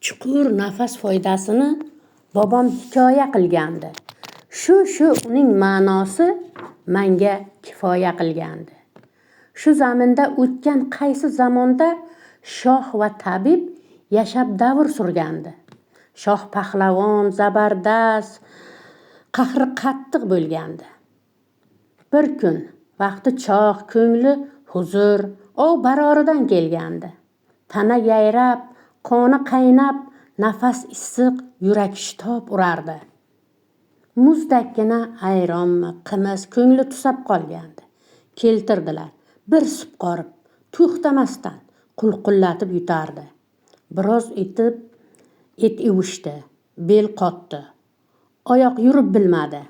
Chuqur nafas foydasini bobom hikoya qilgandi. Shu uning ma'nosi manga kifoya qilgandi. Shu zaminda o'tgan qaysi zamonda shoh va tabib yashab davr surgandi. Shoh pahlavon, zabardast, qahri qattiq bo'lgandi. Bir kun vaqti chog', ko'ngli huzur, ov baroridan kelgandi. Tana yayrab, qoni qaynab, nafas issiq, yurak shitob urardi. Muzdakkina ayronmi, qimiz ko'ngli tusab qolgandi. Keltirdilar. Bir supqorib, to'xtamasdan qulqullatib yutardi. Biroz etib et uvishdi, bel qotdi. Oyoq yurib bilmadi.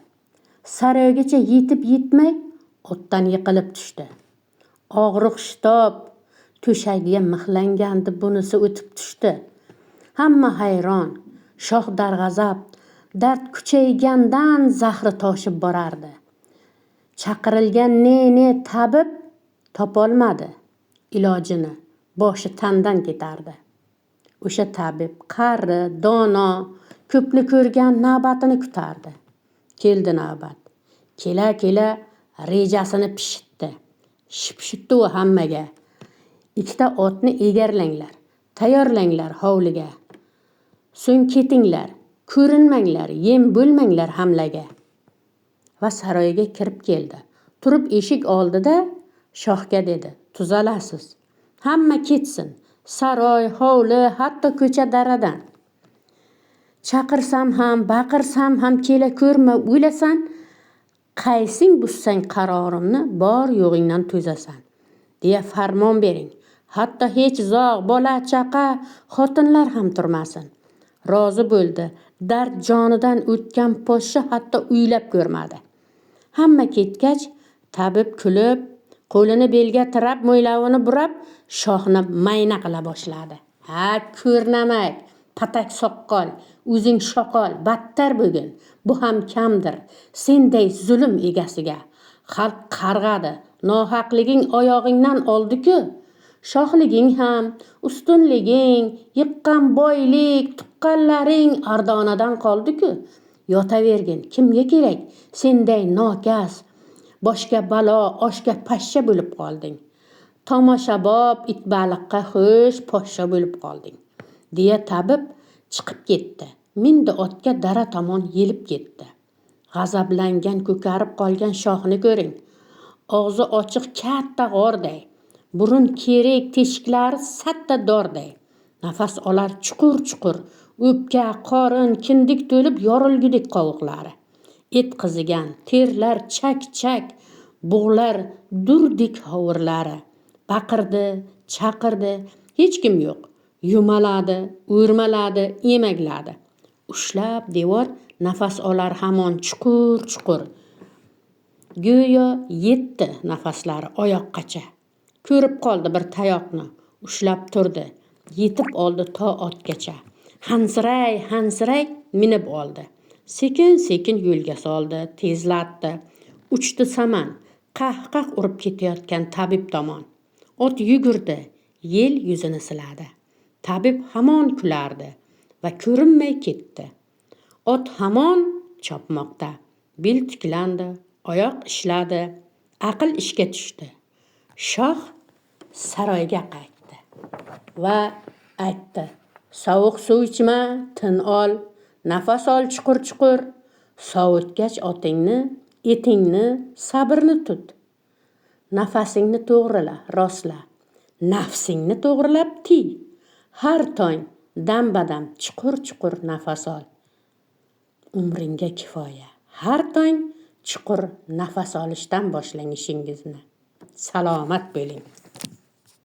Saroygacha yetib yetmay otdan yiqilib tushdi. Og'riq shitob to'shagiga mixlangandi, bunisi o'tib tushdi. Hamma hayron, shoh darg'azab, dard kuchaygandan zahri toshib borardi. Chaqirilgan ne-ne tabib topolmadi ilojini, boshi tandan ketardi. O'sha tabib qari, dono, ko'pni ko'rgan navbatini kutardi. Keldi navbat. Kela-kela rejasini pishitdi. Shipshitdi u hammaga. Ikkita otni egarlanglar, tayyorlanglar hovliga. So'ng ketinglar, ko'rinmanglar, yem bo'lmanglar hamlaga. Va saroyga kirib keldi. Turib eshik oldida shohga dedi: "Tuzalasiz. Hamma ketsin. Saroy, hovli, hatto ko'cha daradan. Chaqirsam ham, baqirsam ham kela ko'rma, o'lasan. Qaysing buzsang qarorimni, bor yo'g'ingdan to'zasan", deya farmon bering. Hatto hech zog', bola chaqa, xotinlar ham turmasin. Rozi bo'ldi. Dard jonidan o'tgan poshsha hatto uylab ko'rmadi. Hamma ketgach, tabib kulib, qo'lini belga tirab, mo'ylovini burab, shohni mayna qila boshladi. Ha, ko'rnamak, patak soqqol, o'zing shoqol, battar bo'gin. Bu ham kamdir. Senday zulm egasiga. Xalq qarg'adi. Nohaqliging oyog'ingdan oldi-ku. Shohliging ham, ustunliging, yiqqan boylik, tuqqanlaring ardonadan qoldi-ku. Yotavergin, kimga kerak? Senday nokas, boshga balo, oshga pashsha bo'lib qolding. Tomoshabob itbaliqqa xush poshsha bo'lib qolding, deya tabib chiqib ketdi. Mindi otga, dara tomon yelib ketdi. G'azablangan, ko'karib qolgan shohni ko'ring. Og'zi ochiq katta g'orday, burun kerik teshiklari satta dorday. Nafas olar chuqur-chuqur, o'pka, qorin, kindik to'lib yorilgudek qovoqlari. Et qizigan, terlar chak-chak, bug'lar durdek hovurlari. Baqirdi, chaqirdi, hech kim yo'q. Yumaladi, o'rmaladi, emakladi. Ushlab devor nafas olar hamon chuqur-chuqur. Go'yo yetdi nafaslari oyoqqacha. Ko'rib qoldi bir tayoqni, ushlab turdi. Yetib oldi to otgacha. Hansiray, hansiray minib oldi. Sekin-sekin yo'lga soldi, tezlatdi. Uchdi saman, qah-qah urib ketayotgan tabib tomon. Ot yugurdi, yel yuzini siladi. Tabib hamon kulardi va ko'rinmay ketdi. Ot hamon chopmoqda. Bel tiklandi, oyoq ishladi, aql ishga tushdi. Shoh saroyga qaytdi va aytdi: "Sovuq suv ichma, tin ol, nafas ol chuqur-chuqur, sovutgach otingni, etingni, sabrni tut. Nafasingni to'g'rila, rostla. Nafsingni to'g'rilab tiy. Har tong dam-badam chuqur-chuqur nafas ol. Umringga kifoya. Har tong chuqur nafas olishdan boshlang ishingizni. Salomat bo'ling."